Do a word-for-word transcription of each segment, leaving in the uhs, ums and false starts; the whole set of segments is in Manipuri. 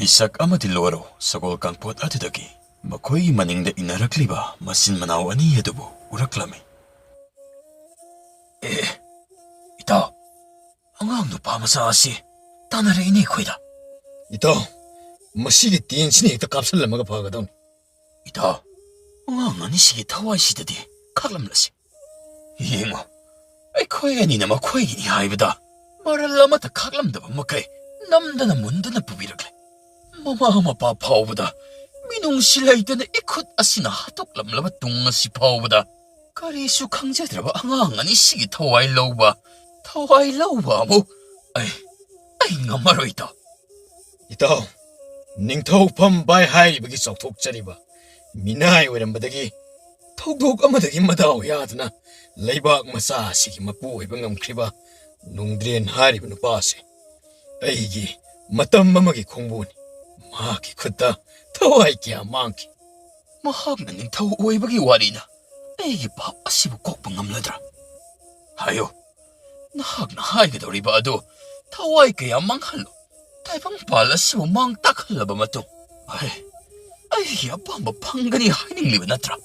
ꯏꯁꯛ ꯑꯃꯗꯤ ꯂꯣꯔꯣ ꯁꯒꯣꯜ ꯀꯥꯡꯄꯣꯠ ꯑꯗꯨꯗꯒꯤ ꯃꯈꯣꯏꯒꯤ ꯃꯅꯤꯡꯗ ꯏꯟꯅꯔꯛꯂꯤꯕ ꯃꯆꯤꯟ ꯃꯅꯥꯎ ꯑꯅꯤ ꯑꯗꯨꯕꯨ ꯎꯔꯛꯂꯝꯃꯤ꯫ "ꯑꯦ, ꯏꯇꯥꯎ, ꯑꯉꯥꯡ ꯅꯨꯄꯥ ꯃꯆꯥ ꯑꯁꯤ ꯇꯥꯟꯅꯔꯛꯏꯅꯦ ꯑꯩꯈꯣꯏꯗ꯫" "ꯏꯇꯥꯎ, ꯃꯁꯤꯒꯤ ꯇꯦꯟꯁꯤꯅ ꯍꯦꯛꯇ ꯀꯥꯞꯁꯤꯜꯂꯝꯃꯒ ꯐꯒꯗꯧꯅꯤ꯫" "ꯏꯇꯥꯎ, ꯑꯉꯥꯡ ꯑꯅꯤꯁꯤꯒꯤ ꯊꯋꯥꯏꯁꯤꯗꯗꯤ ꯈꯥꯛꯂꯝꯂꯁꯤ꯫ ꯌꯦꯡꯉꯣ, ꯑꯩꯈꯣꯏ ꯑꯅꯤꯅ ꯃꯈꯣꯏꯒꯤꯅꯤ ꯍꯥꯏꯕꯗ ꯃꯔꯜ ꯑꯃꯠꯇ ꯈꯥꯛꯂꯝꯗꯕ ꯃꯈꯩ ꯅꯝꯗꯅ ꯃꯨꯟꯗꯨꯅ ꯄꯨꯕꯤꯔꯛꯂꯦ꯫ ꯃꯃꯥ ꯃꯄꯥ ꯐꯥꯎꯕꯗ ꯃꯤꯅꯨꯡꯁꯤ ꯂꯩꯇꯅ ꯏꯈꯨꯠ ꯑꯁꯤꯅ ꯍꯥꯠꯇꯣꯛꯂꯝꯂꯕ ꯇꯨꯡ ꯑꯁꯤ ꯐꯥꯎꯕꯗ ꯀꯔꯤꯁꯨ ꯈꯪꯖꯗ꯭ꯔꯕ ꯑꯉꯥꯡ ꯑꯅꯤꯁꯤꯒꯤ ꯊꯋꯥꯏ ꯂꯧꯕ, ꯊꯋꯥꯏ ꯂꯧꯕ ꯑꯃꯨꯛ ꯑꯩ, ꯑꯩ ꯉꯝꯃꯔꯣꯏ, ꯏꯇꯥꯎ꯫" "ꯏꯇꯥꯎ, ꯅꯤꯡꯊꯧ ꯐꯝꯕꯥꯏ ꯍꯥꯏꯔꯤꯕꯒꯤ ꯆꯥꯎꯊꯣꯛꯆꯔꯤꯕ ꯃꯤꯅꯥꯏ ꯑꯣꯏꯔꯝꯕꯗꯒꯤ ꯊꯧꯗꯣꯛ ꯑꯃꯗꯒꯤ ꯃꯗꯥꯎ ꯌꯥꯗꯅ ꯂꯩꯕꯥꯛ ꯃꯆꯥ ꯑꯁꯤꯒꯤ ꯃꯄꯨ ꯑꯣꯏꯕ ꯉꯝꯈ꯭ꯔꯤꯕ ꯅꯣꯡꯗ꯭ꯔꯦꯟ ꯍꯥꯏꯔꯤꯕ ꯅꯨꯄꯥ ꯑꯁꯤ ꯑꯩꯒꯤ ꯃꯇꯝ ꯑꯃꯒꯤ ꯈꯣꯡꯕꯨꯅꯤ꯫ ꯃꯍꯥꯛꯀꯤ ꯈꯨꯠꯇ ꯊꯋꯥꯏ ꯀꯌꯥ ꯃꯥꯡꯈꯤ꯫" "ꯃꯍꯥꯛꯅ ꯅꯤꯡꯊꯧ ꯑꯣꯏꯕꯒꯤ ꯋꯥꯔꯤꯅ ꯑꯩꯒꯤ ꯚꯥꯞ ꯑꯁꯤꯕꯨ ꯀꯣꯛꯄ ꯉꯝꯂꯗ꯭ꯔꯥ? ꯍꯥꯏꯌꯨ, ꯅꯍꯥꯛꯅ ꯍꯥꯏꯒꯗꯧꯔꯤꯕ ꯑꯗꯨ ꯊꯋꯥꯏ ꯀꯌꯥ ꯃꯥꯡꯍꯜꯂꯨ꯫ ꯇꯥꯏꯕꯪꯄꯥꯜ ꯑꯁꯤꯕꯨ ꯃꯥꯡ ꯇꯥꯛꯍꯜꯂꯕ ꯃꯇꯨꯡ ꯑꯩ, ꯑꯩꯒꯤ ꯑꯄꯥꯝꯕ ꯐꯪꯒꯅꯤ ꯍꯥꯏꯅꯤꯡꯂꯤꯕ ꯅꯠꯇ꯭ꯔꯥ?"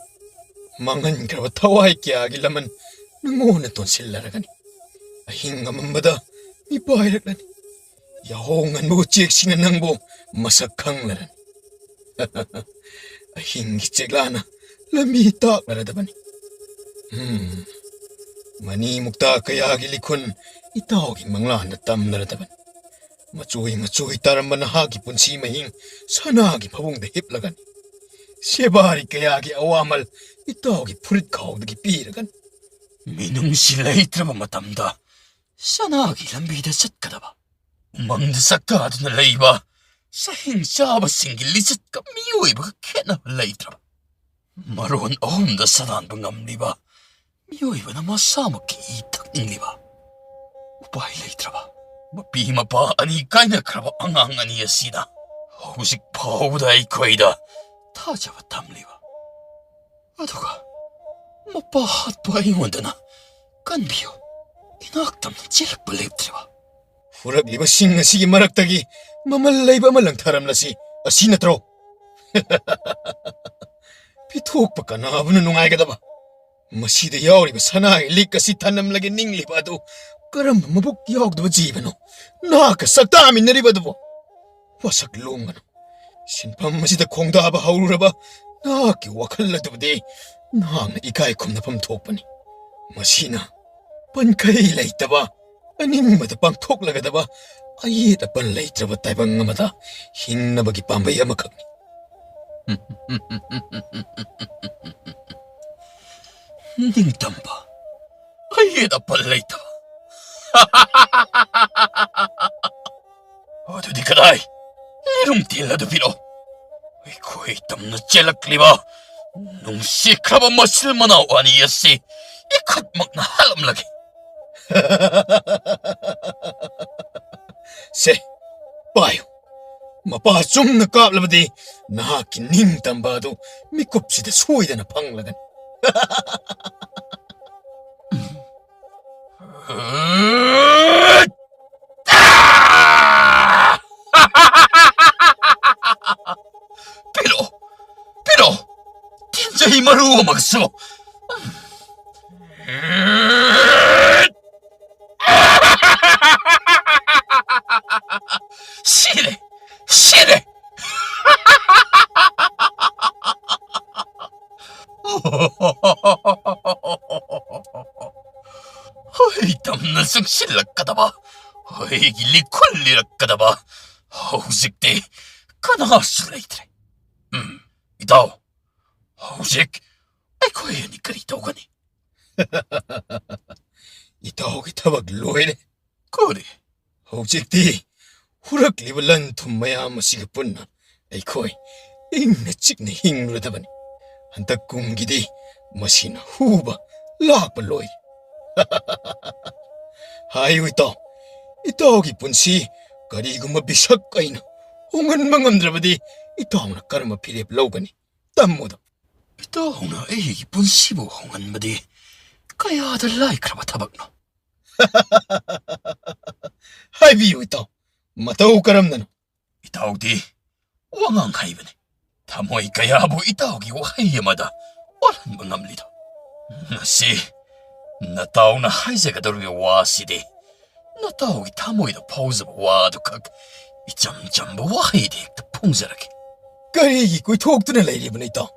"ꯃꯥꯡꯍꯟꯈ꯭ꯔꯕ ꯊꯋꯥꯏ ꯀꯌꯥꯒꯤ ꯂꯃꯟ ꯅꯉꯣꯟꯗ ꯇꯣꯟꯁꯤꯜꯂꯔꯒꯅꯤ꯫ ꯑꯍꯤꯡ ꯑꯃꯝꯕꯗ ꯃꯤꯄꯥꯏꯔꯛꯂꯅꯤ꯫ ꯌꯥꯍꯧ ꯉꯟꯕ ꯎꯆꯦꯛꯁꯤꯡꯅ ꯅꯪꯕꯨ ꯃꯁꯛ ꯈꯪꯂꯔꯅꯤ꯫" "ꯑꯍꯤꯡꯒꯤ ꯆꯦꯛꯂꯥꯅ ꯂꯝꯕꯤ ꯇꯥꯛꯂꯔꯗꯕꯅꯤ꯫ ꯎꯝ, ꯃꯅꯤ ꯃꯨꯛꯇꯥ ꯀꯌꯥꯒꯤ ꯂꯤꯈꯨꯟ ꯏꯇꯥꯎꯒꯤ ꯃꯪꯂꯥꯟꯗ ꯇꯝꯂꯔꯗꯕꯅꯤ꯫ ꯃꯆꯣꯏ ꯃꯆꯣꯏ ꯇꯥꯔꯝꯕ ꯅꯍꯥꯛꯀꯤ ꯄꯨꯟꯁꯤ ꯃꯍꯤꯡ ꯁꯅꯥꯒꯤ ꯐꯃꯨꯡꯗ ꯍꯤꯞꯂꯒꯅꯤ꯫ ꯁꯦꯕꯥꯔꯤ ꯀꯌꯥꯒꯤ ꯑꯋꯥꯃꯜ ꯏꯇꯥꯎꯒꯤ ꯐꯨꯔꯤꯠ ꯈꯥꯎꯗꯒꯤ ꯄꯤꯔꯒꯅꯤ꯫" ꯃꯤꯅꯨꯡꯁꯤ ꯂꯩꯇ꯭ꯔꯕ ꯃꯇꯝꯗ ꯁꯅꯥꯒꯤ ꯂꯝꯕꯤꯗ ꯆꯠꯀꯗꯕ, ꯎꯃꯪꯗ ꯆꯥꯛꯇꯥꯗꯨꯅ ꯂꯩꯕ ꯁꯍꯤꯡ ꯆꯥꯕꯁꯤꯡꯒꯤ ꯂꯤꯆꯠꯀ ꯃꯤꯑꯣꯏꯕꯒ ꯈꯦꯠꯅꯕ ꯂꯩꯇ꯭ꯔꯕ, ꯃꯔꯣꯟ ꯑꯍꯨꯝꯗ ꯁꯗꯥꯟꯕ ꯉꯝꯂꯤꯕ ꯃꯤꯑꯣꯏꯕꯅ ꯃꯁꯥꯃꯛꯀꯤ ꯏ ꯊꯛꯅꯤꯡꯂꯤꯕ ꯎꯄꯥꯏ ꯂꯩꯇ꯭ꯔꯕ ꯃꯄꯤ ꯃꯄꯥ ꯑꯅꯤ ꯀꯥꯏꯅꯈ꯭ꯔꯕ ꯑꯉꯥꯡ ꯑꯅꯤ ꯑꯁꯤꯅ ꯍꯧꯖꯤꯛ ꯐꯥꯎꯕꯗ ꯑꯩꯈꯣꯏꯗ ꯊꯥꯖꯕ ꯊꯝꯂꯤꯕ, ꯑꯗꯨꯒ ꯃꯄꯥ ꯍꯥꯠꯄ ꯑꯩꯉꯣꯟꯗꯅ "ꯀꯟꯕꯤꯌꯨ, ꯏꯅꯥꯛ ꯇꯝꯅ ꯆꯦꯜꯂꯛꯄ ꯂꯦꯞꯇ꯭ꯔꯤꯕ"? ꯍꯧꯔꯛꯂꯤꯕꯁꯤꯡ ꯑꯁꯤꯒꯤ ꯃꯔꯛꯇꯒꯤ ꯃꯃꯜ ꯂꯩꯕ ꯑꯃ ꯂꯪꯊꯔꯝꯂꯁꯤ, ꯑꯁꯤ ꯅꯠꯇ꯭ꯔꯣ? ꯄꯤꯊꯣꯛꯄ ꯀꯅꯥꯕꯨꯅ ꯅꯨꯡꯉꯥꯏꯒꯗꯕ? ꯃꯁꯤꯗ ꯌꯥꯎꯔꯤꯕ ꯁꯅꯥꯒꯤ ꯂꯤꯛ ꯑꯁꯤ ꯊꯅꯝꯂꯒꯦ ꯅꯤꯡꯂꯤꯕ ꯑꯗꯨ ꯀꯔꯝꯕ ꯃꯕꯨꯛ ꯌꯥꯎꯗꯕ ꯖꯤꯕꯅꯣ ꯅꯍꯥꯛꯀ ꯁꯛꯇꯥꯃꯤꯟꯅꯔꯤꯕ ꯑꯗꯨꯕꯨ? ꯋꯥꯁꯛ ꯂꯣꯡꯒꯅꯨ꯫ ꯁꯤꯟꯐꯝ ꯑꯁꯤꯗ ꯈꯣꯡꯗꯥꯕ ꯍꯧꯔꯨꯔꯕ ꯅꯍꯥꯛꯀꯤ ꯋꯥꯈꯜ ꯑꯗꯨꯕꯨꯗꯤ ꯅꯍꯥꯛꯅ ꯏꯀꯥꯏ ꯈꯨꯝꯅꯐꯝ ꯊꯣꯛꯄꯅꯤ꯫ ꯃꯁꯤꯅ ꯄꯟꯈꯩ ꯂꯩꯇꯕ, ꯑꯅꯤꯡꯕꯗ ꯄꯥꯡꯊꯣꯛꯂꯒꯗꯕ ꯑꯌꯦꯠ ꯑꯄꯟ ꯂꯩꯇ꯭ꯔꯕ ꯇꯥꯏꯕꯪ ꯑꯃꯗ ꯍꯤꯡꯅꯕꯒꯤ ꯄꯥꯝꯕꯩ ꯑꯃꯈꯛꯅꯤ꯫ ꯅꯤꯡꯇꯝꯕ, ꯑꯌꯦꯠ ꯑꯄꯟ ꯂꯩꯇꯕ꯫ ꯑꯗꯨꯗꯤ ꯀꯗꯥꯏ? ꯂꯤꯔꯨꯝ ꯇꯦꯜ ꯑꯗꯨ ꯄꯤꯔꯛꯑꯣ꯫ ꯑꯩꯈꯣꯏ ꯇꯝꯅ ꯆꯦꯜꯂꯛꯂꯤꯕ ꯅꯨꯡꯁꯤꯈ꯭ꯔꯕ ꯃꯆꯤꯜ ꯃꯅꯥꯎ ꯑꯅꯤ ꯑꯁꯤ ꯏꯈꯠꯃꯛꯅ ꯍꯥꯠꯂꯝꯂꯒꯦ꯫ ꯁꯦ, ꯄꯥꯏꯌꯨ꯫ ꯃꯄꯥ ꯆꯨꯝꯅ ꯀꯥꯞꯂꯕꯗꯤ ꯅꯍꯥꯛꯀꯤ ꯅꯤꯡꯇꯝꯕ ꯑꯗꯨ ꯃꯤꯀꯨꯞꯁꯤꯗ ꯁꯣꯏꯗꯅ ꯐꯪꯂꯒꯅꯤ꯫ ꯄꯤꯔꯛꯑꯣ, ꯄꯤꯔꯛꯑꯣ, ꯇꯦꯟꯖꯩ ꯃꯔꯨ ꯑꯃꯒꯁꯨ꯫ ꯁꯤꯔꯦ, ꯁꯤꯔꯦ꯫ ꯑꯩ ꯇꯝꯅ ꯆꯪꯁꯤꯜꯂꯛꯀꯗꯕ, ꯑꯩꯒꯤ ꯂꯤꯈꯨꯜ ꯂꯤꯔꯛꯀꯗꯕ ꯍꯧꯖꯤꯛꯇꯤ ꯀꯅꯥꯁꯨ ꯂꯩꯇ꯭ꯔꯦ꯫ ꯎꯝ, ꯏꯇꯥꯎ, ꯍꯧꯖꯤꯛ ꯑꯩꯈꯣꯏ ꯑꯅꯤ ꯀꯔꯤ ꯇꯧꯒꯅꯤ? ꯏꯇꯥꯎꯒꯤ ꯊꯕꯛ ꯂꯣꯏꯔꯦ꯫ ꯀꯔꯤ? ꯍꯧꯖꯤꯛꯇꯤ ꯍꯨꯔꯛꯂꯤꯕ ꯂꯟ ꯊꯨꯝ ꯃꯌꯥꯝ ꯑꯁꯤꯒ ꯄꯨꯟꯅ ꯑꯩꯈꯣꯏ ꯏꯪꯅ ꯆꯤꯛꯅ ꯍꯤꯡꯂꯨꯔꯗꯕꯅꯤ꯫ ꯍꯟꯗꯛ ꯀꯨꯝꯒꯤꯗꯤ ꯃꯁꯤꯅ ꯍꯨꯕ ꯂꯥꯛꯄ ꯂꯣꯏꯔꯦ꯫ ꯍꯥꯏꯌꯨ ꯏꯇꯥꯎ, ꯏꯇꯥꯎꯒꯤ ꯄꯨꯟꯁꯤ ꯀꯔꯤꯒꯨꯝꯕ ꯕꯤꯁꯛ ꯑꯩꯅ ꯍꯣꯡꯍꯟꯕ ꯉꯝꯗ꯭ꯔꯕꯗꯤ ꯏꯇꯥꯎꯅ ꯀꯔꯝꯕ ꯐꯤꯔꯦꯞ ꯂꯧꯒꯅꯤ? ꯇꯝꯃꯨꯗ꯫ ꯏꯇꯥꯎꯅ ꯑꯩꯒꯤ ꯄꯨꯟꯁꯤꯕꯨ ꯍꯣꯡꯍꯟꯕꯗꯤ ꯀꯌꯥꯗ ꯂꯥꯏꯈ꯭ꯔꯕ ꯊꯕꯛꯅꯣ? ꯍꯥꯏꯕꯤꯌꯨ ꯏꯇꯥꯎ, ꯃꯇꯧ ꯀꯔꯝꯅꯅꯣ? ꯏꯇꯥꯎꯗꯤ ꯋꯥꯉꯥꯡ ꯍꯩꯕꯅꯤ꯫ ꯊꯃꯣꯏ ꯀꯌꯥꯕꯨ ꯏꯇꯥꯎꯒꯤ ꯋꯥꯍꯩ ꯑꯃꯗ ꯑꯣꯜꯍꯟꯕ ꯉꯝꯂꯤꯗꯣ꯫ ꯉꯁꯤ ꯅꯇꯥꯎꯅ ꯍꯥꯏꯖꯒꯗꯧꯔꯤꯕ ꯋꯥꯁꯤꯗꯤ ꯅꯇꯥꯎꯒꯤ ꯊꯃꯣꯏꯗ ꯐꯥꯎꯖꯕ ꯋꯥꯗꯨꯈꯛ ꯏꯆꯝ ꯆꯝꯕ ꯋꯥꯍꯩꯗ ꯍꯦꯛꯇ ꯐꯣꯡꯖꯔꯒꯦ꯫ ꯀꯔꯤꯒꯤ ꯀꯣꯏꯊꯣꯛꯇꯨꯅ ꯂꯩꯔꯤꯕꯅꯣ ꯏꯇꯥꯎ?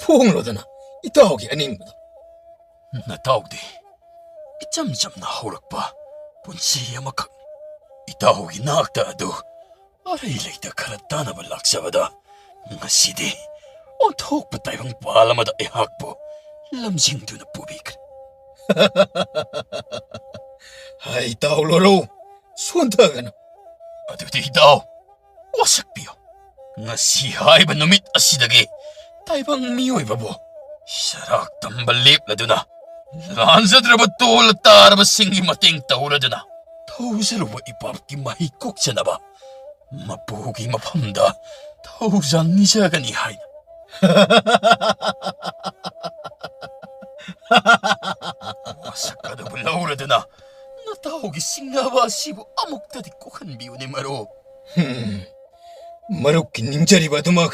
ꯐꯣꯡꯂꯣꯗꯅ ꯏꯇꯥꯎꯒꯤ ꯑꯅꯤꯡꯕꯗꯣ꯫ ꯅꯇꯥꯎꯗꯤ ꯏꯆꯝ ꯆꯝꯅ ꯍꯧꯔꯛꯄ ꯄꯨꯟꯁꯤ ꯑꯃꯈꯛꯅꯤ꯫ ꯏꯇꯥꯎꯒꯤ ꯅꯥꯛꯇ ꯑꯗꯨ ꯑꯔꯩ ꯂꯩꯇ ꯈꯔ ꯇꯥꯟꯅꯕ ꯂꯥꯛꯆꯕꯗ ꯉꯁꯤꯗꯤ ꯑꯣꯟꯊꯣꯛꯄ ꯇꯥꯏꯕꯪꯄꯥꯜ ꯑꯃꯗ ꯑꯩꯍꯥꯛꯄꯨ ꯂꯝꯖꯤꯡꯗꯨꯅ ꯄꯨꯕꯤꯈ꯭ꯔꯦ꯫ ꯍꯥꯏ ꯏꯇꯥꯎ ꯂꯣꯔꯧ, ꯁꯣꯟꯊꯒꯅꯨ꯫ ꯑꯗꯨꯗꯤ ꯏꯇꯥꯎ, ꯋꯥꯁꯛꯄꯤꯌꯨ꯫ ꯉꯁꯤ ꯍꯥꯏꯕ ꯅꯨꯃꯤꯠ ꯑꯁꯤꯗꯒꯤ ꯇꯥꯏꯕꯪ ꯃꯤꯑꯣꯏꯕꯕꯨ ꯁꯔꯥꯛ ꯇꯝꯕ ꯂꯦꯞꯂꯗꯨꯅ, ꯂꯥꯟꯖꯗ꯭ꯔꯕ ꯇꯣꯜꯂ ꯇꯥꯔꯕꯁꯤꯡꯒꯤ ꯃꯇꯦꯡ ꯇꯧꯔꯗꯨꯅ, ꯊꯧꯖꯔꯨꯕ ꯏꯄꯥꯛꯀꯤ ꯃꯍꯩ ꯀꯣꯛꯆꯅꯕ ꯃꯄꯨꯒꯤ ꯃꯐꯝꯗ ꯊꯧꯖꯥꯜ ꯅꯤꯖꯒꯅꯤ ꯍꯥꯏꯅ꯫ ꯋꯥꯁꯛ ꯑꯗꯨꯕꯨ ꯂꯧꯔꯗꯨꯅ ꯅꯇꯥꯎꯒꯤ ꯁꯤꯡꯅꯕ ꯑꯁꯤꯕꯨ ꯑꯃꯨꯛꯇꯗꯤ ꯀꯣꯛꯍꯟꯕꯤꯌꯨꯅꯦ ꯃꯔꯨꯞ꯫ ꯍꯝ, ꯃꯔꯨꯞꯀꯤ ꯅꯤꯡꯖꯔꯤꯕ ꯑꯗꯨꯃꯛ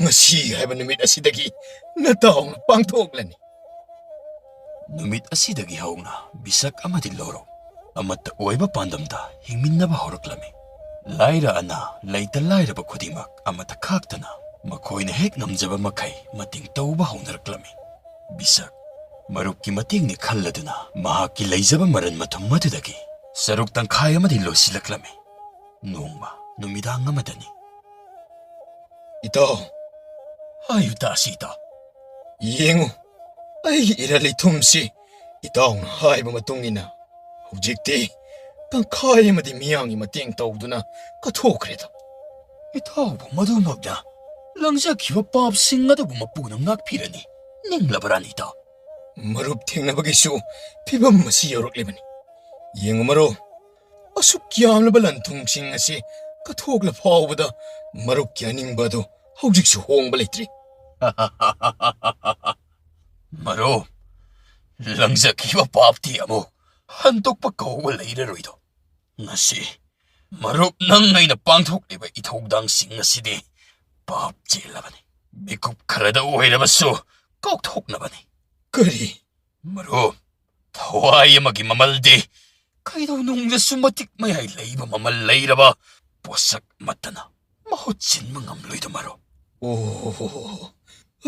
ꯉꯁꯤ ꯍꯥꯏꯕ ꯅꯨꯃꯤꯠ ꯑꯁꯤꯗꯒꯤ ꯅꯇꯥꯎꯅ ꯄꯥꯡꯊꯣꯛꯂꯅꯤ꯫ ꯅꯨꯃꯤꯠ ꯑꯁꯤꯗꯒꯤ ꯍꯧꯅ ꯕꯤꯁꯛ ꯑꯃꯗꯤ ꯂꯣꯔꯧ ꯑꯃꯠꯇ ꯑꯣꯏꯕ ꯄꯥꯟꯗꯝꯗ ꯍꯤꯡꯃꯤꯟꯅꯕ ꯍꯧꯔꯛꯂꯝꯃꯤ꯫ ꯂꯥꯏꯔ ꯑꯅꯥ, ꯂꯩꯇ ꯂꯥꯏꯔꯕ ꯈꯨꯗꯤꯡꯃꯛ ꯑꯃꯠꯇ ꯈꯥꯛꯇꯅ ꯃꯈꯣꯏꯅ ꯍꯦꯛ ꯉꯝꯖꯕ ꯃꯈꯩ ꯃꯇꯦꯡ ꯇꯧꯕ ꯍꯧꯅꯔꯛꯂꯝꯃꯤ꯫ ꯕꯤꯁꯛ ꯃꯔꯨꯞꯀꯤ ꯃꯇꯦꯡꯅꯤ ꯈꯜꯂꯗꯨꯅ ꯃꯍꯥꯛꯀꯤ ꯂꯩꯖꯕ ꯃꯔꯟ ꯃꯊꯨꯝ ꯑꯗꯨꯗꯒꯤ ꯁꯔꯨꯛ ꯇꯪꯈꯥꯏ ꯑꯃꯗꯤ ꯂꯣꯏꯁꯤꯜꯂꯛꯂꯝꯃꯤ꯫ ꯅꯣꯡꯃ ꯅꯨꯃꯤꯗꯥꯡ ꯑꯃꯗꯅꯤ꯫ ꯏꯇꯥꯎ, ꯍꯥꯏꯌꯨ ꯇꯥꯁꯤ ꯏꯇꯥꯎ꯫ ꯌꯦꯡꯉꯨ, ꯑꯩꯒꯤ ꯏꯔꯜ ꯏꯊꯨꯝꯁꯤ ꯏꯇꯥꯎꯅ ꯍꯥꯏꯕ ꯃꯇꯨꯡ ꯏꯟꯅ ꯍꯧꯖꯤꯛꯇꯤ ꯇꯪꯈꯥꯏ ꯑꯃꯗꯤ ꯃꯤꯌꯥꯝꯒꯤ ꯃꯇꯦꯡ ꯇꯧꯗꯨꯅ ꯀꯠꯊꯣꯛꯈ꯭ꯔꯦꯗ꯫ ꯏꯇꯥꯎꯕꯨ ꯃꯗꯨꯃꯛꯅ ꯂꯪꯖꯈꯤꯕ ꯄꯥꯞꯁꯤꯡ ꯑꯗꯨꯕꯨ ꯃꯄꯨꯅ ꯉꯥꯛꯄꯤꯔꯅꯤ ꯅꯤꯡꯂꯕ꯭ꯔꯥꯅꯤ ꯏꯇꯥꯎ? ꯃꯔꯨꯞ ꯊꯦꯡꯅꯕꯒꯤꯁꯨ ꯐꯤꯕꯝ ꯑꯁꯤ ꯌꯧꯔꯛꯂꯤꯕꯅꯤ꯫ ꯌꯦꯡꯉꯨ ꯃꯔꯨꯞ, ꯑꯁꯨꯛ ꯌꯥꯝꯂꯕ ꯂꯟ ꯊꯨꯝꯁꯤꯡ ꯑꯁꯤ ꯀꯠꯊꯣꯛꯂ ꯐꯥꯎꯕꯗ ꯃꯔꯨꯞꯀꯤ ꯑꯅꯤꯡꯕ ꯑꯗꯨ ꯍꯧꯖꯤꯛꯁꯨ ꯍꯣꯡꯕ ꯂꯩꯇ꯭ꯔꯤ꯫ ꯃꯔꯨꯞ, ꯂꯪꯖꯈꯤꯕ ꯄꯥꯞꯇꯤ ꯑꯃꯨꯛ ꯍꯟꯗꯣꯛꯄ ꯀꯧꯕ ꯂꯩꯔꯔꯣꯏꯗꯣ꯫ ꯉꯁꯤ ꯃꯔꯨꯞ, ꯅꯪ ꯑꯩꯅ ꯄꯥꯡꯊꯣꯛꯂꯤꯕ ꯏꯊꯧꯗꯥꯡꯁꯤꯡ ꯑꯁꯤꯗꯤ ꯄꯥꯞ ꯆꯦꯜꯂꯕꯅꯤ꯫ ꯃꯤꯀꯨꯞ ꯈꯔꯗ ꯑꯣꯏꯔꯕꯁꯨ ꯀꯥꯎꯊꯣꯛꯅꯕꯅꯤ꯫ ꯀꯔꯤ? ꯃꯔꯨꯞ, ꯊꯋꯥꯏ ꯑꯃꯒꯤ ꯃꯃꯜꯗꯤ ꯀꯩꯗꯧꯅꯨꯡꯗꯁꯨ ꯃꯇꯤꯛ ꯃꯌꯥꯏ ꯂꯩꯕ ꯃꯃꯜ ꯂꯩꯔꯕ ꯄꯣꯠꯁꯛ ꯑꯃꯠꯇꯅ ꯃꯍꯨꯠ ꯁꯤꯟꯕ ꯉꯝꯂꯣꯏꯗ, ꯃꯔꯨꯞ꯫ ꯑꯣ,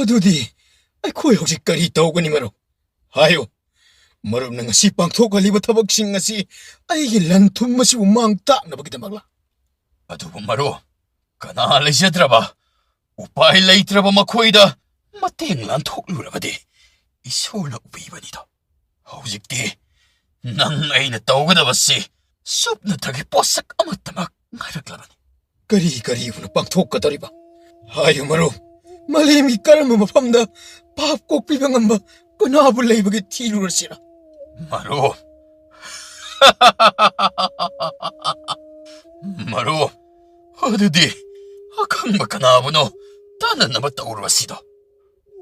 ꯑꯗꯨꯗꯤ ꯑꯩꯈꯣꯏ ꯍꯧꯖꯤꯛ ꯀꯔꯤ ꯇꯧꯒꯅꯤ, ꯃꯔꯨꯞ? ꯍꯥꯏꯌꯨ꯫ ꯃꯔꯨꯞꯅ ꯉꯁꯤ ꯄꯥꯡꯊꯣꯛꯍꯜꯂꯤꯕ ꯊꯕꯛꯁꯤꯡ ꯑꯁꯤ ꯑꯩꯒꯤ ꯂꯟ ꯊꯨꯝ ꯑꯁꯤꯕꯨ ꯃꯥꯡ ꯇꯥꯛꯅꯕꯒꯤꯗꯃꯛꯂ? ꯑꯗꯨꯕꯨ ꯃꯔꯨꯞ, ꯀꯅꯥ ꯂꯩꯖꯗ꯭ꯔꯕ, ꯎꯄꯥꯏ ꯂꯩꯇ꯭ꯔꯕ ꯃꯈꯣꯏꯗ ꯃꯇꯦꯡ ꯂꯥꯟꯊꯣꯛꯂꯨꯔꯕꯗꯤ ꯏꯁꯣꯔꯅ ꯎꯕꯤꯕꯅꯤꯗꯣ꯫ ꯍꯧꯖꯤꯛꯇꯤ ꯅꯪ ꯑꯩꯅ ꯇꯧꯒꯗꯕꯁꯤ ꯁꯨꯞꯅꯇꯒꯤ ꯄꯣꯠꯁꯛ ꯑꯃꯠꯇꯃꯛ ꯉꯥꯏꯔꯛꯂꯕꯅꯤ꯫ ꯀꯔꯤ ꯀꯔꯤꯕꯨꯅ ꯄꯥꯡꯊꯣꯛꯀꯗꯧꯔꯤꯕ? ꯍꯥꯏꯌꯨ ꯃꯔꯨꯞ, ꯃꯥꯂꯦꯝꯒꯤ ꯀꯔꯝꯕ ꯃꯐꯝꯗ ꯄꯥꯞ ꯀꯣꯛꯄꯤꯕ ꯉꯝꯕ ꯀꯅꯥꯕꯨ ꯂꯩꯕꯒꯦ ꯊꯤꯔꯨꯔꯁꯤꯔ? ꯃꯔꯨꯞ, ꯃꯔꯨꯞ, ꯑꯗꯨꯗꯤ ꯑꯈꯪꯕ ꯀꯅꯥꯕꯨꯅꯣ ꯇꯥꯟꯅꯅꯕ ꯇꯧꯔꯨꯔꯁꯤꯗꯣ꯫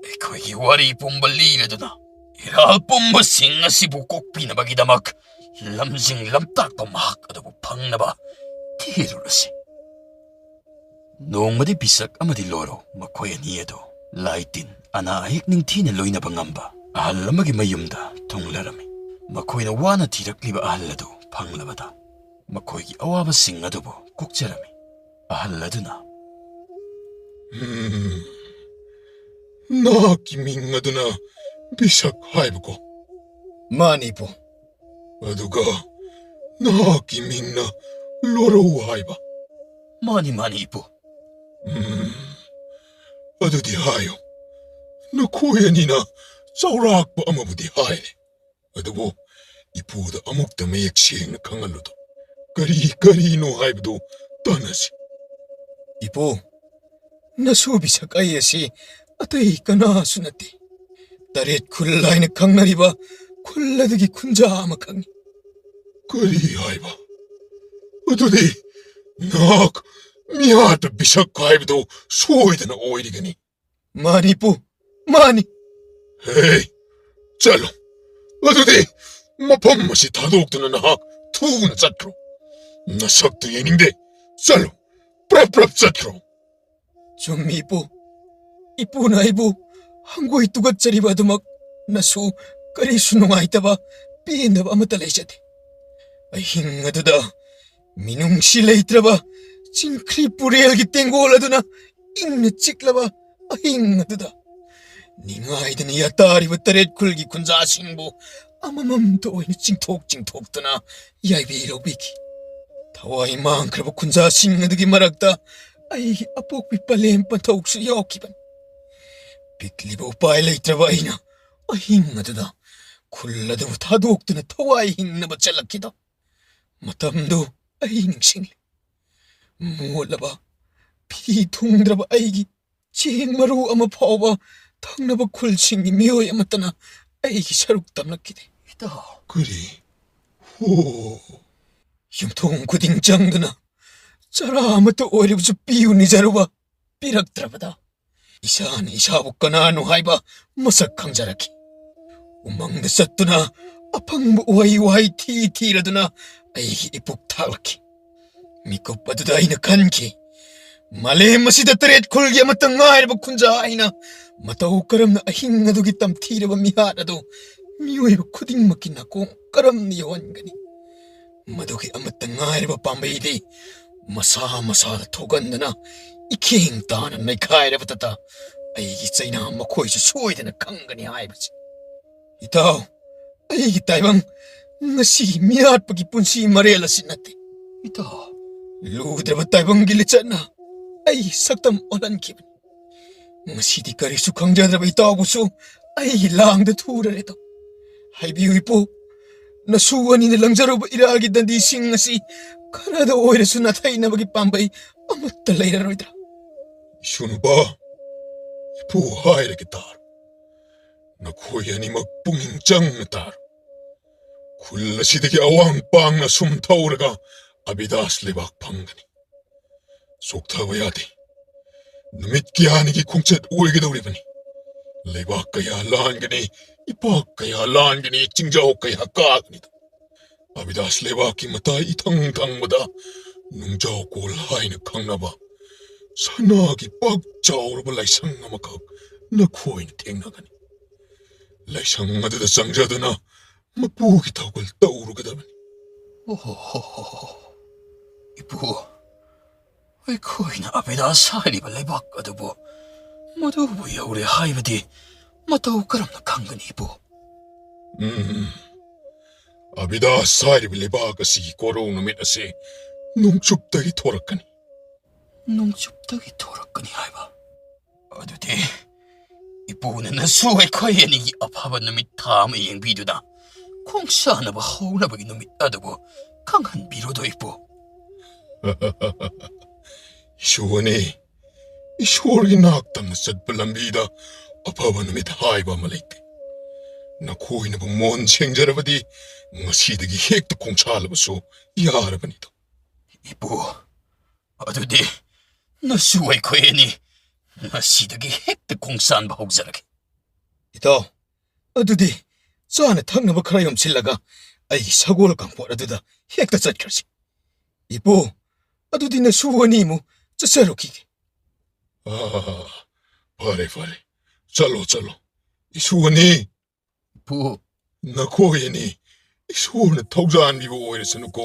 ꯑꯩꯈꯣꯏꯒꯤ ꯋꯥꯔꯤ ꯄꯨꯝꯕ ꯂꯤꯔꯗꯨꯅ, ꯏꯔꯥꯜ ꯄꯨꯝꯕꯁꯤꯡ ꯑꯁꯤꯕꯨ ꯀꯣꯛꯄꯤꯅꯕꯒꯤꯗꯃꯛ ꯂꯝꯖꯤꯡ ꯂꯝꯇꯥꯛꯄ ꯃꯍꯥꯛ ꯑꯗꯨꯕꯨ ꯐꯪꯅꯕ ꯊꯤꯔꯨꯔꯁꯤ꯫ ꯅꯣꯡꯃꯗꯤ ꯕꯤꯁꯛ ꯑꯃꯗꯤ ꯂꯣꯔꯣ ꯃꯈꯣꯏ ꯑꯅꯤ ꯑꯗꯨ ꯂꯥꯏ ꯇꯤꯟ, ꯑꯅꯥ ꯑꯌꯦꯛ ꯅꯤꯡꯊꯤꯅ ꯂꯣꯏꯅꯕ ꯉꯝꯕ ꯑꯍꯜ ꯑꯃꯒꯤ ꯃꯌꯨꯝꯗ ꯊꯨꯡꯂꯔꯝꯃꯤ꯫ ꯃꯈꯣꯏꯅ ꯋꯥꯅ ꯊꯤꯔꯛꯂꯤꯕ ꯑꯍꯜ ꯑꯗꯨ ꯐꯪꯂꯕꯗ ꯃꯈꯣꯏꯒꯤ ꯑꯋꯥꯕꯁꯤꯡ ꯑꯗꯨꯕꯨ ꯀꯣꯛꯆꯔꯝꯃꯤ꯫ ꯑꯍꯜ ꯑꯗꯨꯅ, "ꯎꯝ, ꯅꯍꯥꯛꯀꯤ ꯃꯤꯡ ꯑꯗꯨꯅ ꯕꯤꯁꯛ ꯍꯥꯏꯕꯀꯣ?" "ꯃꯥꯅꯤ, ꯏꯄꯨ꯫" "ꯑꯗꯨꯒ ꯅꯍꯥꯛꯀꯤ ꯃꯤꯡꯅ ꯂꯣꯔꯧ ꯍꯥꯏꯕ?" "ꯃꯥꯅꯤ, ꯃꯥꯅꯤ, ꯏꯄꯨ꯫" "ꯎꯝ, ꯑꯗꯨꯗꯤ ꯍꯥꯏꯌꯨ, ꯅꯈꯣꯏ ꯑꯅꯤꯅ ꯆꯥꯎꯔꯥꯛꯄ ꯑꯃꯕꯨꯗꯤ ꯍꯥꯏꯔꯦ, ꯑꯗꯨꯕꯨ ꯏꯄꯨꯗ ꯑꯃꯨꯛꯇ ꯃꯌꯦꯛ ꯁꯦꯡꯅ ꯈꯪꯍꯜꯂꯨꯗꯣ꯫ ꯀꯔꯤ ꯀꯔꯤꯅꯣ ꯍꯥꯏꯕꯗꯨ ꯇꯥꯟꯅꯁꯤ꯫" "ꯏꯄꯨ, ꯅꯁꯨ ꯕꯤꯁꯛ ꯑꯩ ꯑꯁꯤ ꯑꯇꯩ ꯀꯅꯥꯁꯨ ꯅꯠꯇꯦ꯫ ꯇꯔꯦꯠ ꯈꯨꯜ ꯍꯥꯏꯅ ꯈꯪꯅꯔꯤꯕ ꯈꯨꯜ ꯑꯗꯨꯒꯤ ꯈꯨꯟꯖꯥ ꯑꯃ ꯈꯪꯏ꯫" "ꯀꯔꯤ ꯍꯥꯏꯕ? ꯑꯗꯨꯗꯤ ꯅꯍꯥꯛ ꯃꯤꯍꯥꯠꯄ ꯕꯤꯁꯛ ꯍꯥꯏꯕꯗꯨ ꯁꯣꯏꯗꯅ ꯑꯣꯏꯔꯤꯒꯅꯤ꯫" "ꯃꯥꯅꯤ, ꯏꯄꯨ, ꯃꯥꯅꯤ꯫" "ꯍꯦ, ꯆꯠꯂꯣ꯫ ꯑꯗꯨꯗꯤ ꯃꯐꯝ ꯑꯁꯤ ꯊꯥꯗꯣꯛꯇꯨꯅ ꯅꯍꯥꯛ ꯊꯨꯅ ꯆꯠꯈ꯭ꯔꯣ꯫ ꯅꯁꯛꯇꯨ ꯌꯦꯡꯅꯤꯡꯗꯦ꯫ ꯆꯠꯂꯨ, ꯄ꯭ꯔꯞ ꯄ꯭ꯔꯞ ꯆꯠꯈ꯭ꯔꯣ꯫ ꯆꯨꯝꯃꯤ, ꯏꯄꯨ꯫ ꯏꯄꯨꯅ ꯑꯩꯕꯨ ꯍꯪꯒꯣꯏ ꯇꯨꯒꯠꯆꯔꯤꯕ ꯑꯗꯨꯃꯛ ꯅꯁꯨ ꯀꯔꯤꯁꯨ ꯅꯨꯡꯉꯥꯏꯇꯕ, ꯄꯦꯟꯗꯕ ꯑꯃꯠꯇ ꯂꯩꯖꯗꯦ꯫ ꯑꯍꯤꯡ ꯑꯗꯨꯗ ꯃꯤꯅꯨꯡꯁꯤ ꯂꯩꯇ꯭ꯔꯕ ꯆꯤꯡꯈ꯭ꯔꯤ ꯄꯨꯔꯦꯜꯒꯤ ꯇꯦꯡꯒꯣꯜ ꯑꯗꯨꯅ ꯏꯪꯅ ꯆꯤꯛꯂꯕ ꯑꯍꯤꯡ ꯑꯗꯨꯗ ꯅꯤꯡꯉꯥꯏꯗꯅ ꯌꯥꯇꯥꯔꯤꯕ ꯇꯔꯦꯠ ꯈꯨꯜꯒꯤ ꯈꯨꯟꯖꯥꯁꯤꯡꯕꯨ ꯑꯃꯃꯝꯇ ꯑꯣꯏꯅ ꯆꯤꯡꯊꯣꯛ ꯆꯤꯡꯊꯣꯛꯇꯨꯅ ꯌꯥꯏꯕꯤ ꯂꯧꯕꯤꯈꯤ꯫ ꯊꯋꯥꯏ ꯃꯥꯡꯈ꯭ꯔꯕ ꯈꯨꯟꯖꯥꯁꯤꯡ ꯑꯗꯨꯒꯤ ꯃꯔꯛꯇ ꯑꯩꯒꯤ ꯑꯄꯣꯛꯄꯤ ꯄꯂꯦꯝ ꯄꯟꯊꯧꯁꯨ ꯌꯥꯎꯈꯤꯕꯅꯤ꯫ ꯄꯤꯛꯂꯤꯕ ꯎꯄꯥꯏ ꯂꯩꯇ꯭ꯔꯕ ꯑꯩꯅ ꯑꯍꯤꯡ ꯑꯗꯨꯗ ꯈꯨꯜ ꯑꯗꯨꯕꯨ ꯊꯥꯗꯣꯛꯇꯨꯅ ꯊꯋꯥꯏ ꯍꯤꯡꯅꯕ ꯆꯠꯂꯛꯈꯤꯗꯣ ꯃꯇꯝꯗꯨ ꯑꯩ ꯅꯤꯡꯁꯤꯡꯂꯤ꯫ ꯃꯣꯠꯂꯕ, ꯐꯤ ꯊꯨꯡꯗ꯭ꯔꯕ ꯑꯩꯒꯤ ꯆꯦꯡ ꯃꯔꯨ ꯑꯃ ꯐꯥꯎꯕ ꯊꯪꯅꯕ ꯈꯨꯜꯁꯤꯡꯒꯤ ꯃꯤꯑꯣꯏ ꯑꯃꯠꯇꯅ ꯑꯩꯒꯤ ꯁꯔꯨꯛ ꯇꯝꯂꯛꯈꯤꯗꯦ꯫ ꯏꯇꯥꯎ꯫ ꯀꯔꯤ? ꯍꯣ꯫ ꯌꯨꯝꯊꯣꯡ ꯈꯨꯗꯤꯡ ꯆꯪꯗꯨꯅ ꯆꯔꯥ ꯑꯃꯠꯇ ꯑꯣꯏꯔꯕꯁꯨ ꯄꯤꯌꯨ ꯅꯤꯖꯔꯨꯕ ꯄꯤꯔꯛꯇ꯭ꯔꯕꯗ ꯏꯁꯥꯅ ꯏꯁꯥꯕꯨ ꯀꯅꯥꯅꯣ ꯍꯥꯏꯕ ꯃꯁꯛ ꯈꯪꯖꯔꯛꯈꯤ꯫ ꯎꯃꯪꯗ ꯆꯠꯇꯨꯅ ꯑꯐꯪꯕ ꯎꯍꯩ ꯋꯥꯍꯩ ꯊꯤ ꯊꯤꯔꯗꯨꯅ ꯑꯩꯒꯤ ꯏꯄꯨꯛ ꯊꯥꯛꯂꯛꯈꯤ꯫ ꯃꯤꯀꯨꯞ ꯑꯗꯨꯗ ꯑꯩꯅ ꯈꯟꯈꯤ, ꯃꯥꯂꯦꯝ ꯑꯁꯤꯗ ꯇꯔꯦꯠ ꯈꯨꯜꯒꯤ ꯑꯃꯠꯇ ꯉꯥꯏꯔꯕ ꯈꯨꯟꯖꯥ ꯑꯩꯅ ꯃꯇꯧ ꯀꯔꯝꯅ ꯑꯍꯤꯡ ꯑꯗꯨꯒꯤ ꯇꯝꯊꯤꯔꯕ ꯃꯤꯍꯥꯠ ꯑꯗꯨ ꯃꯤꯑꯣꯏꯕ ꯈꯨꯗꯤꯡꯃꯛꯀꯤ ꯅꯥꯀꯣꯡ ꯀꯔꯝꯅ ꯌꯧꯍꯟꯒꯅꯤ? ꯃꯗꯨꯒꯤ ꯑꯃꯠꯇ ꯉꯥꯏꯔꯕ ꯄꯥꯝꯕꯩꯗꯤ ꯃꯁꯥ ꯃꯁꯥꯗ ꯊꯣꯛꯍꯟꯗꯅ ꯏꯈꯦꯡ ꯇꯥꯅ ꯅꯩꯈꯥꯏꯔꯕꯗꯇ ꯑꯩꯒꯤ ꯆꯩꯅꯥ ꯃꯈꯣꯏꯁꯨ ꯁꯣꯏꯗꯅ ꯈꯪꯒꯅꯤ ꯍꯥꯏꯕꯁꯤ꯫ ꯏꯇꯥꯎ, ꯑꯩꯒꯤ ꯇꯥꯏꯕꯪ ꯉꯁꯤ ꯃꯤꯍꯥꯠꯄꯒꯤ ꯄꯨꯟꯁꯤ ꯃꯔꯦꯜ ꯑꯁꯤ ꯅꯠꯇꯦ꯫ ꯏꯇꯥꯎ, ꯂꯨꯗ꯭ꯔꯕ ꯇꯥꯏꯕꯪꯒꯤ ꯂꯤꯆꯠꯅ ꯑꯩꯒꯤ ꯁꯛꯇꯝ ꯑꯣꯜꯍꯟꯈꯤꯕꯅꯤ꯫ ꯉꯁꯤꯗꯤ ꯀꯔꯤꯁꯨ ꯈꯪꯖꯗ꯭ꯔꯕ ꯏꯇꯥꯎꯕꯨꯁꯨ ꯑꯩꯒꯤ ꯂꯥꯡꯗ ꯊꯨꯔꯔꯦꯗꯣ꯫ ꯍꯥꯏꯕꯤꯌꯨ ꯏꯄꯨ, ꯅꯁꯨ ꯑꯅꯤꯅ ꯂꯪꯖꯔꯨꯕ ꯏꯔꯥꯒꯤ ꯗꯟꯗꯤꯁꯤꯡ ꯑꯁꯤ ꯈꯔꯗ ꯑꯣꯏꯔꯁꯨ ꯅꯥꯊꯩꯅꯕꯒꯤ ꯄꯥꯝꯕꯩ ꯑꯃꯠꯇ ꯂꯩꯔꯔꯣꯏꯗ꯭ꯔꯥ? ꯏꯁꯨ ꯅꯨꯄꯥ, ꯏꯄꯨ ꯍꯥꯏꯔꯒꯦ ꯇꯥꯔꯣ꯫ ꯅꯈꯣꯏ ꯑꯅꯤꯃꯛ ꯄꯨꯛꯅꯤꯡ ꯆꯪꯅ ꯇꯥꯔꯣ꯫ ꯈꯨꯜ ꯑꯁꯤꯗꯒꯤ ꯑꯋꯥꯡ ꯄꯥꯡꯅ ꯁꯨꯝ ꯊꯧꯔꯒ ꯑꯕꯤꯗꯥꯁ ꯂꯩꯕꯥꯛ ꯐꯪꯒꯅꯤ꯫ ꯆꯣꯛꯊꯕ ꯌꯥꯗꯦ꯫ ꯅꯨꯃꯤꯠ ꯀꯌꯥꯅꯤꯒꯤ ꯈꯣꯡꯆꯠ ꯑꯣꯏꯒꯗꯧꯔꯤꯕꯅꯤ꯫ ꯂꯩꯕꯥꯛ ꯀꯌꯥ ꯂꯥꯟꯒꯅꯤ, ꯏꯄꯥꯛ ꯀꯌꯥ ꯂꯥꯟꯒꯅꯤ, ꯆꯤꯡꯖꯥꯎ ꯀꯌꯥ ꯀꯥꯒꯅꯤ꯫ ꯑꯕꯤꯗꯥꯁ ꯂꯩꯕꯥꯛꯀꯤ ꯃꯇꯥꯏ ꯏꯊꯪ ꯊꯪꯕꯗ ꯅꯨꯡꯖꯥꯎ ꯀꯣꯜ ꯍꯥꯏꯅ ꯈꯪꯅꯕ ꯁꯅꯥꯒꯤ ꯄꯥꯛ ꯆꯥꯎꯔꯕ ꯂꯥꯏꯁꯪ ꯑꯃꯈꯛ ꯅꯈꯣꯏꯅ ꯊꯦꯡꯅꯒꯅꯤ꯫ ꯂꯥꯏꯁꯪ ꯑꯗꯨꯗ ꯆꯪꯖꯗꯨꯅ ꯃꯄꯨꯒꯤ ꯊꯧꯒꯜ ꯇꯧꯔꯨꯒꯗꯕꯅꯤ꯫ ꯑꯣꯍꯣ, ꯏꯄꯨ, ꯑꯩꯈꯣꯏꯅ ꯑꯕꯤꯗꯥꯁ ꯍꯥꯏꯔꯤꯕ ꯂꯩꯕꯥꯛ ꯑꯗꯨꯕꯨ ꯃꯗꯨꯕꯨ ꯌꯧꯔꯦ ꯍꯥꯏꯕꯗꯤ ꯃꯇꯧ ꯀꯔꯝꯅ ꯈꯪꯒꯅꯤ, ꯏꯄꯨ? ꯎꯝ, ꯑꯕꯤꯗꯥꯁ ꯍꯥꯏꯔꯤꯕ ꯂꯩꯕꯥꯛ ꯑꯁꯤꯒꯤ ꯀꯣꯔꯧ ꯅꯨꯃꯤꯠ ꯑꯁꯤ ꯅꯣꯡꯆꯨꯞꯇꯒꯤ ꯊꯣꯔꯛꯀꯅꯤ꯫ ꯅꯣꯡꯆꯨꯞꯇꯒꯤ ꯊꯣꯔꯛꯀꯅꯤ ꯍꯥꯏꯕ? ꯑꯗꯨꯗꯤ ꯏꯄꯨꯅ ꯅꯁꯨ ꯑꯩꯈꯣꯏ ꯑꯅꯤꯒꯤ ꯑꯐꯕ ꯅꯨꯃꯤꯠ ꯊꯥ ꯑꯃ ꯌꯦꯡꯕꯤꯗꯨꯅ ꯈꯣꯡꯁꯥꯟꯅꯕ ꯍꯧꯅꯕꯒꯤ ꯅꯨꯃꯤꯠ ꯑꯗꯨꯕꯨ ꯈꯪꯍꯟꯕꯤꯔꯣꯗꯣ, ꯏꯄꯨ꯫ ꯏꯁꯨ ꯑꯅꯤ, ꯏꯁꯣꯔꯒꯤ ꯅꯥꯛꯇꯝꯅ ꯆꯠꯄ ꯂꯝꯕꯤꯗ ꯑꯐꯕ ꯅꯨꯃꯤꯠ ꯍꯥꯏꯕ ꯑꯃ ꯂꯩꯇꯦ꯫ ꯅꯈꯣꯏꯅꯕꯨ ꯃꯣꯟ ꯁꯦꯡꯖꯔꯕꯗꯤ ꯉꯁꯤꯗꯒꯤ ꯍꯦꯛꯇ ꯈꯣꯡꯁꯥꯜꯂꯕꯁꯨ ꯌꯥꯔꯕꯅꯤꯗꯣ꯫ ꯏꯄꯨ, ꯑꯗꯨꯗꯤ ꯅꯁꯨ ꯑꯩꯈꯣꯏ ꯑꯅꯤ ꯉꯁꯤꯗꯒꯤ ꯍꯦꯛꯇ ꯈꯣꯡꯁꯥꯟꯕ ꯍꯧꯖꯔꯒꯦ꯫ ꯏꯇꯥꯎ, ꯑꯗꯨꯗꯤ ꯆꯥꯅ ꯊꯛꯅꯕ ꯈꯔ ꯌꯣꯝꯁꯤꯜꯂꯒ ꯑꯩꯒꯤ ꯁꯒꯣꯜ ꯀꯥꯡꯄꯣꯠ ꯑꯗꯨꯗ ꯍꯦꯛꯇ ꯆꯠꯈ꯭ꯔꯁꯤ꯫ ꯏꯄꯨ, ꯑꯗꯨꯗꯤ ꯅꯁꯨ ꯑꯅꯤꯃꯨꯛ ꯆꯠꯆꯔꯨꯈꯤꯒꯦ꯫ ꯑꯥ, ꯐꯔꯦ, ꯐꯔꯦ꯫ ꯆꯠꯂꯣ, ꯆꯠꯂꯣ꯫ ꯏꯁꯨ ꯑꯅꯤ꯫ ꯏꯄꯨ꯫ ꯅꯈꯣꯏ ꯑꯅꯤ ꯏꯁꯣꯔꯅ ꯊꯧꯖꯥꯟꯕꯤꯕ ꯑꯣꯏꯔꯁꯅꯨꯀꯣ꯫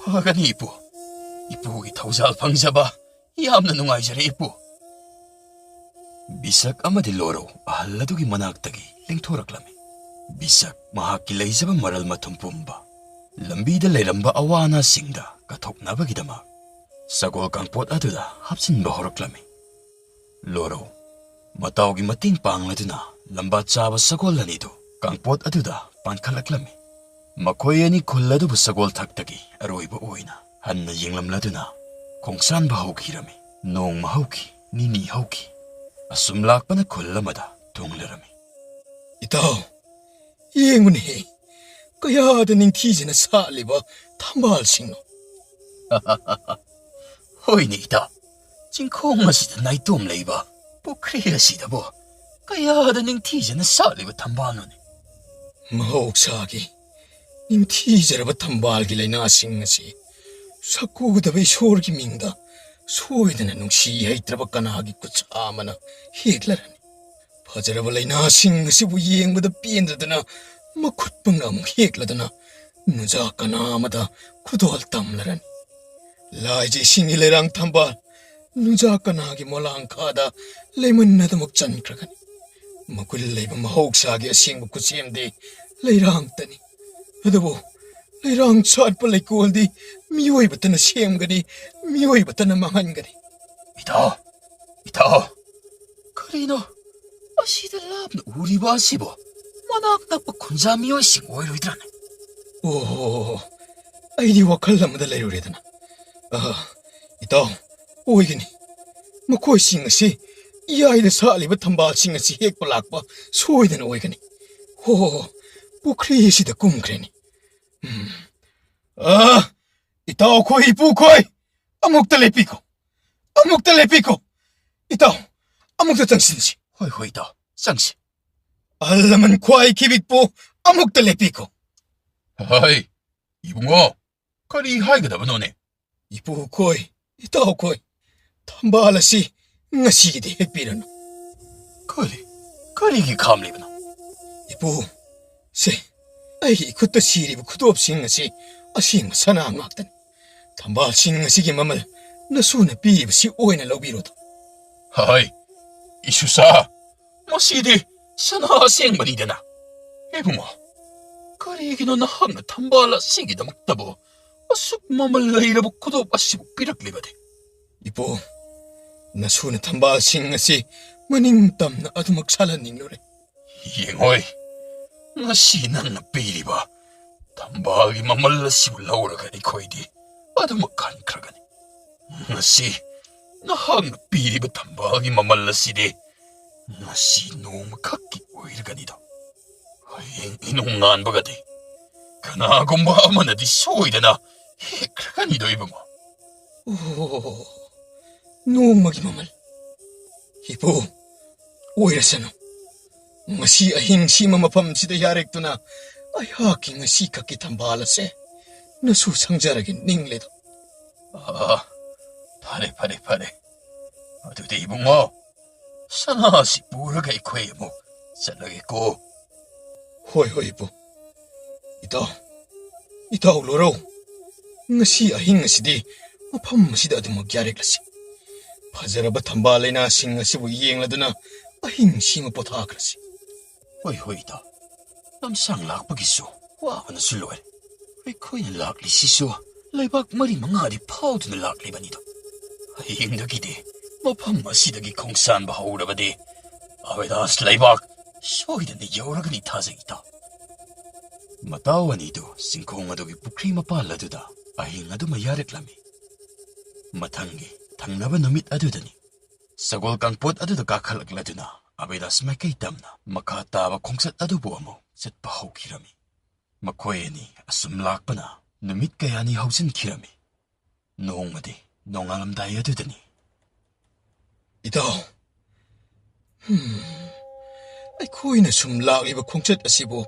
ꯐꯒꯅꯤ, ꯏꯄꯨ꯫ ꯏꯄꯨꯒꯤ ꯊꯧꯖꯥꯜ ꯐꯪꯖꯕ ꯌꯥꯝꯅ ꯅꯨꯡꯉꯥꯏꯖꯔꯦ, ꯏꯄꯨ꯫ ꯕꯤꯁꯛ ꯑꯃꯗꯤ ꯂꯣꯔꯧ ꯑꯍꯜ ꯑꯗꯨꯒꯤ ꯃꯅꯥꯛꯇꯒꯤ ꯂꯦꯡꯊꯣꯔꯛꯂꯝꯃꯤ꯫ ꯕꯤꯁꯛ ꯃꯍꯥꯛꯀꯤ ꯂꯩꯖꯕ ꯃꯔꯜ ꯃꯊꯨꯝ ꯄꯨꯝꯕ ꯂꯝꯕꯤꯗ ꯂꯩꯔꯝꯕ ꯑꯋꯥ ꯑꯅꯥꯁꯤꯡꯗ ꯀꯠꯊꯣꯛꯅꯕꯒꯤꯗꯃꯛ ꯁꯒꯣꯜ ꯀꯥꯡꯄꯣꯠ ꯑꯗꯨꯗ ꯍꯥꯞꯆꯤꯟꯕ ꯍꯧꯔꯛꯂꯝꯃꯤ꯫ ꯂꯣꯔꯧ ꯃꯇꯥꯎꯒꯤ ꯃꯇꯦꯡ ꯄꯥꯡꯂꯗꯨꯅ ꯂꯝꯕꯥ ꯆꯥꯕ ꯁꯒꯣꯜ ꯑꯅꯤꯗꯨ ꯀꯥꯡꯄꯣꯠ ꯑꯗꯨꯗ ꯄꯥꯟꯈꯠꯂꯛꯂꯝꯃꯤ꯫ ꯃꯈꯣꯏ ꯑꯅꯤ ꯈꯨꯜ ꯑꯗꯨꯕꯨ ꯁꯒꯣꯜ ꯊꯛꯇꯒꯤ ꯑꯔꯣꯏꯕ ꯑꯣꯏꯅ ꯍꯟꯅ ꯌꯦꯡꯂꯝꯂꯗꯨꯅ ꯈꯣꯡꯁꯥꯟꯕ ꯍꯧꯈꯤꯔꯝꯃꯤ꯫ ꯅꯣꯡꯃ ꯍꯧꯈꯤ, ꯅꯤꯅꯤ ꯍꯧꯈꯤ, ꯑꯁꯨꯝ ꯂꯥꯛꯄꯅ ꯈꯨꯜ ꯑꯃꯗ ꯊꯨꯡꯂꯔꯝꯃꯤ꯫ ꯏꯇꯥꯎ, ꯌꯦꯡꯉꯨꯅꯦꯍꯦ, ꯀꯌꯥꯗ ꯅꯤꯡꯊꯤꯖꯅ ꯁꯥꯠꯂꯤꯕ ꯊꯝꯕꯥꯜꯁꯤꯡꯅꯣ! ꯍꯣꯏꯅꯦ ꯏꯇꯥꯎ, ꯆꯤꯡꯈꯣꯡ ꯑꯁꯤꯗ ꯅꯥꯏꯇꯣꯝ ꯂꯩꯕ ꯄꯨꯈ꯭ꯔꯤ ꯑꯁꯤꯗꯕꯨ ꯀꯌꯥꯗ ꯅꯤꯡꯊꯤꯖꯅ ꯁꯥꯠꯂꯤꯕ ꯊꯝꯕꯥꯜꯅꯣꯅꯦ! ꯃꯍꯧꯁꯥꯒꯤ ꯅꯤꯡꯊꯤꯖꯔꯕ ꯊꯝꯕꯥꯜꯒꯤ ꯂꯩꯅꯥꯁꯤꯡ ꯑꯁꯤ ꯁꯛꯈꯨꯗꯕ ꯏꯁꯣꯔꯒꯤ ꯃꯤꯡꯗ ꯁꯣꯏꯗꯅ ꯅꯨꯡꯁꯤ ꯍꯩꯇ꯭ꯔꯕ ꯀꯅꯥꯒꯤ ꯈꯨꯠꯁꯥ ꯑꯃꯅ ꯍꯦꯛꯂꯔꯅꯤ꯫ ꯐꯖꯔꯕ ꯂꯩꯅꯥꯁꯤꯡ ꯑꯁꯤꯕꯨ ꯌꯦꯡꯕꯗ ꯄꯦꯟꯗꯗꯅ ꯃꯈꯨꯠ ꯄꯪꯅ ꯑꯃꯨꯛ ꯍꯦꯛꯂꯗꯅ ꯅꯨꯡꯖꯥ ꯀꯅꯥ ꯑꯃꯗ ꯈꯨꯗꯣꯜ ꯇꯝꯂꯔꯅꯤ꯫ ꯂꯥꯏꯖ ꯏꯁꯤꯡꯒꯤ ꯂꯩꯔꯥꯡ ꯊꯝꯕꯥꯜ ꯅꯨꯡꯖꯥ ꯀꯅꯥꯒꯤ ꯃꯣꯂꯥꯡꯈꯥꯗ ꯂꯩꯃꯟꯅꯗꯃꯛ ꯆꯟꯈ꯭ꯔꯒꯅꯤ꯫ ꯃꯒꯨꯟ ꯂꯩꯕ ꯃꯍꯧꯁꯥꯒꯤ ꯑꯁꯦꯡꯕ ꯈꯨꯠꯁꯦꯝꯗꯤ ꯂꯩꯔꯥꯡꯇꯅꯤ꯫ ꯑꯗꯨꯕꯨ ꯂꯩꯔꯥꯡ ꯁꯥꯠꯄ ꯂꯩꯀꯣꯜꯗꯤ ꯃꯤꯑꯣꯏꯕꯇꯅ ꯁꯦꯝꯒꯅꯤ, ꯃꯤꯑꯣꯏꯕꯇꯅ ꯃꯥꯡꯍꯟꯒꯅꯤ꯫ ꯏꯇꯥꯎ, ꯏꯇꯥꯎ, ꯀꯔꯤꯅꯣ ꯑꯁꯤꯗ ꯂꯥꯞꯅ ꯎꯔꯤꯕ ꯑꯁꯤꯕꯨ? ꯃꯅꯥꯛ ꯅꯛꯄ ꯈꯨꯟꯖꯥ ꯃꯤꯑꯣꯏꯁꯤꯡ ꯑꯣꯏꯔꯣꯏꯗ꯭ꯔꯥꯅꯦ? ꯑꯣ, ꯑꯩꯗꯤ ꯋꯥꯈꯜ ꯑꯃꯗ ꯂꯩꯔꯨꯔꯦꯗꯅ꯫ ꯑ, ꯏꯇꯥꯎ, ꯑꯣꯏꯒꯅꯤ꯫ ꯃꯈꯣꯏꯁꯤꯡ ꯑꯁꯤ ꯏꯌꯥꯏꯗ ꯁꯥꯠꯂꯤꯕ ꯊꯝꯕꯥꯜꯁꯤꯡ ꯑꯁꯤ ꯍꯦꯛꯄ ꯂꯥꯛꯄ ꯁꯣꯏꯗꯅ ꯑꯣꯏꯒꯅꯤ꯫ ꯍꯣ, ꯍꯣ, ꯍꯣ, ꯄꯨꯈ꯭ꯔꯤ ꯑꯁꯤꯗ ꯀꯨꯝꯈ꯭ꯔꯦꯅꯤ꯫ ꯎꯝ꯫ ꯑ, ꯏꯇꯥꯎꯈꯣꯏ, ꯏꯄꯨꯈꯣꯏ, ꯑꯃꯨꯛꯇ ꯂꯦꯞꯄꯤꯈꯣ꯫ ꯑꯃꯨꯛꯇ ꯂꯦꯞꯄꯤꯈꯣ꯫ ꯏꯇꯥꯎ, ꯑꯃꯨꯛꯇ ꯆꯪꯁꯤꯟꯁꯤ꯫ ꯍꯣꯏ, ꯍꯣꯏ, ꯏꯇꯥꯎ, ꯆꯪꯁꯤ꯫ ꯑꯍꯜ ꯂꯃꯟ ꯈ꯭ꯋꯥꯏ ꯈꯤꯕꯤꯛꯄꯨ ꯑꯃꯨꯛꯇ ꯂꯦꯞꯄꯤꯈꯣ꯫ ꯍꯩ, ꯏꯕꯨꯡꯉꯣ, ꯀꯔꯤ ꯍꯥꯏꯒꯗꯕꯅꯣꯅꯦ? ꯏꯄꯨꯈꯣꯏ, ꯏꯇꯥꯎꯈꯣꯏ, ꯊꯝꯕꯥꯜ ꯑꯁꯤ ꯉꯁꯤꯒꯤꯗꯤ ꯍꯦꯛꯄꯤꯔꯅꯨ꯫ ꯀꯔꯤ? ꯀꯔꯤꯒꯤ ꯈꯥꯝꯂꯤꯕꯅꯣ? ꯏꯄꯨ, ꯁꯦ, ꯑꯩꯒꯤ ꯏꯈꯨꯠꯇ ꯁꯤꯔꯤꯕ ꯈꯨꯗꯣꯞꯁꯤꯡ ꯑꯁꯤ ꯑꯁꯦꯡꯕ ꯁꯅꯥ ꯉꯥꯛꯇꯅꯤ꯫ ꯊꯝꯕꯥꯜꯁꯤꯡ ꯑꯁꯤꯒꯤ ꯃꯃꯜ ꯅꯁꯨꯅ ꯄꯤꯔꯤꯕꯁꯤ ꯑꯣꯏꯅ ꯂꯧꯕꯤꯔꯣꯗ꯫ ꯍꯥꯏ, ꯏꯁꯨꯁꯥ, ꯃꯁꯤꯗꯤ ꯁꯅꯥ ꯑꯁꯦꯡꯕꯅꯤꯗꯅ꯫ ꯏꯕꯨꯡꯉꯣ, ꯀꯔꯤꯒꯤꯅꯣ ꯅꯍꯥꯛꯅ ꯊꯝꯕꯥꯜ ꯑꯁꯤꯒꯤꯗꯃꯛꯇꯕꯨ ꯑꯁꯨꯛ ꯃꯃꯜ ꯂꯩꯔꯕ ꯈꯨꯗꯣꯞ ꯑꯁꯤꯕꯨ ꯄꯤꯔꯛꯂꯤꯕꯗꯤ? ꯏꯄꯨ, ꯅꯁꯨꯅ ꯊꯝꯕꯥꯜꯁꯤꯡ ꯑꯁꯤ ꯃꯅꯤꯡ ꯇꯝꯅ ꯑꯗꯨꯃꯛ ꯁꯥꯠꯍꯟꯅꯤꯡꯂꯨꯔꯦ꯫ ꯌꯦꯡꯉꯣꯏ, ꯉꯁꯤ ꯅꯪꯅ ꯄꯤꯔꯤꯕ ꯊꯝꯕꯥꯜꯒꯤ ꯃꯃꯜ ꯑꯁꯤꯕꯨ ꯂꯧꯔꯒ ꯑꯩꯈꯣꯏꯗꯤ ꯑꯗꯨꯃꯛ ꯈꯟꯈ꯭ꯔꯒꯅꯤ꯫ ꯉꯁꯤ ꯅꯍꯥꯛꯅ ꯄꯤꯔꯤꯕ ꯊꯝꯕꯥꯜꯒꯤ ꯃꯃꯜ ꯑꯁꯤꯗꯤ ꯉꯁꯤ ꯅꯣꯡꯃꯈꯛꯀꯤ ꯑꯣꯏꯔꯒꯅꯤꯗꯣ꯫ ꯍꯌꯦꯡ ꯏꯅꯣꯡ ꯉꯥꯟꯕꯒꯗꯤ ꯀꯅꯥꯒꯨꯝꯕ ꯑꯃꯅꯗꯤ ꯁꯣꯏꯗꯅ ꯍꯦꯛꯈ꯭ꯔꯒꯅꯤꯗꯣ, ꯏꯕꯨꯡꯉꯣ꯫ ꯑꯣ, ꯅꯣꯡꯃꯒꯤ ꯃꯃꯜ꯫ ꯏꯄꯨ, ꯑꯣꯏꯔꯁꯅꯨ꯫ ꯉꯁꯤ ꯑꯍꯤꯡꯁꯤꯃ ꯃꯐꯝꯁꯤꯗ ꯌꯥꯔꯦꯛꯇꯨꯅ ꯑꯩꯍꯥꯛꯀꯤ ꯉꯁꯤ ꯈꯛꯀꯤ ꯊꯝꯕꯥꯜ ꯑꯁꯦ ꯅꯁꯨ ꯁꯪꯖꯔꯒꯦ ꯅꯤꯡꯂꯦꯗꯣ꯫ ꯑꯥ, ꯐꯔꯦ, ꯐꯔꯦ, ꯐꯔꯦ꯫ ꯑꯗꯨꯗꯤ ꯏꯕꯨꯡꯉꯣ, ꯁꯅꯥꯁꯤ ꯄꯨꯔꯒ ꯑꯩꯈꯣꯏ ꯑꯃꯨꯛ ꯆꯠꯂꯒꯦꯀꯣ꯫ ꯍꯣꯏ, ꯍꯣꯏ, ꯏꯄꯨ꯫ ꯏꯇꯥꯎ, ꯏꯇꯥꯎ ꯂꯣꯔꯧ, ꯉꯁꯤ ꯑꯍꯤꯡ ꯑꯁꯤꯗꯤ ꯃꯐꯝ ꯑꯁꯤꯗ ꯑꯗꯨꯃꯛ ꯌꯥꯔꯦꯛꯂꯁꯤ꯫ ꯐꯖꯔꯕ ꯊꯝꯕꯥꯜ ꯂꯩꯅꯥꯁꯤꯡ ꯑꯁꯤꯕꯨ ꯌꯦꯡꯂꯗꯨꯅ ꯑꯍꯤꯡꯁꯤꯃ ꯄꯣꯊꯥꯈ꯭ꯔꯁꯤ꯫ ꯍꯣꯏ, ꯍꯣꯏ, ꯏꯇꯥꯎ꯫ ꯂꯝꯁꯥꯡ ꯂꯥꯛꯄꯒꯤꯁꯨ ꯋꯥꯕꯅꯁꯨ ꯂꯣꯏꯔꯦ꯫ ꯑꯩꯈꯣꯏꯅ ꯂꯥꯛꯂꯤꯁꯤꯁꯨ ꯂꯩꯕꯥꯛ ꯃꯔꯤ ꯃꯉꯥꯗꯤ ꯐꯥꯎꯗꯨꯅ ꯂꯥꯛꯂꯤꯕꯅꯤꯗꯣ꯫ ꯍꯌꯦꯡꯗꯒꯤꯗꯤ ꯃꯐꯝ ꯑꯁꯤꯗꯒꯤ ꯈꯣꯡꯁꯥꯟꯕ ꯍꯧꯔꯕꯗꯤ ꯑꯕꯤꯗꯥꯁ ꯂꯩꯕꯥꯛ ꯁꯣꯏꯗꯅ ꯌꯧꯔꯒꯅꯤ ꯊꯥꯖꯩ, ꯏꯇꯥꯎ꯫ ꯃꯇꯥꯎ ꯑꯅꯤꯗꯨ ꯆꯤꯡꯈꯣꯡ ꯑꯗꯨꯒꯤ ꯄꯨꯈ꯭ꯔꯤ ꯃꯄꯥꯜ ꯑꯗꯨꯗ ꯑꯍꯤꯡ ꯑꯗꯨꯃ ꯌꯥꯔꯛꯂꯝꯃꯤ꯫ ꯃꯊꯪꯒꯤ ꯊꯪꯅꯕ ꯅꯨꯃꯤꯠ ꯑꯗꯨꯗꯅꯤ ꯁꯒꯣꯜ ꯀꯥꯡꯄꯣꯠ ꯑꯗꯨꯗ ꯀꯥꯈꯠꯂꯛꯂꯗꯨꯅ ꯑꯕꯤꯗꯥꯁ ꯃꯥꯏꯀꯩ ꯇꯝꯅ ꯃꯈꯥ ꯇꯥꯕ ꯈꯣꯡꯆꯠ ꯑꯗꯨꯕꯨ ꯑꯃꯨꯛ ꯆꯠꯄ ꯍꯧꯈꯤꯔꯝꯃꯤ꯫ ꯃꯈꯣꯏ ꯑꯅꯤ ꯑꯁꯨꯝ ꯂꯥꯛꯄꯅ ꯅꯨꯃꯤꯠ ꯀꯌꯥꯅꯤ ꯍꯧꯖꯤꯟꯈꯤꯔꯝꯃꯤ꯫ ꯅꯣꯡꯃꯗꯤ ꯅꯣꯡꯉꯥꯜꯂꯝꯗꯥꯏ ꯑꯗꯨꯗꯅꯤ꯫ ꯏꯇꯥꯎ, ꯍꯝ, ꯑꯩꯈꯣꯏꯅ ꯁꯨꯝ ꯂꯥꯛꯂꯤꯕ ꯈꯣꯡꯆꯠ ꯑꯁꯤꯕꯨ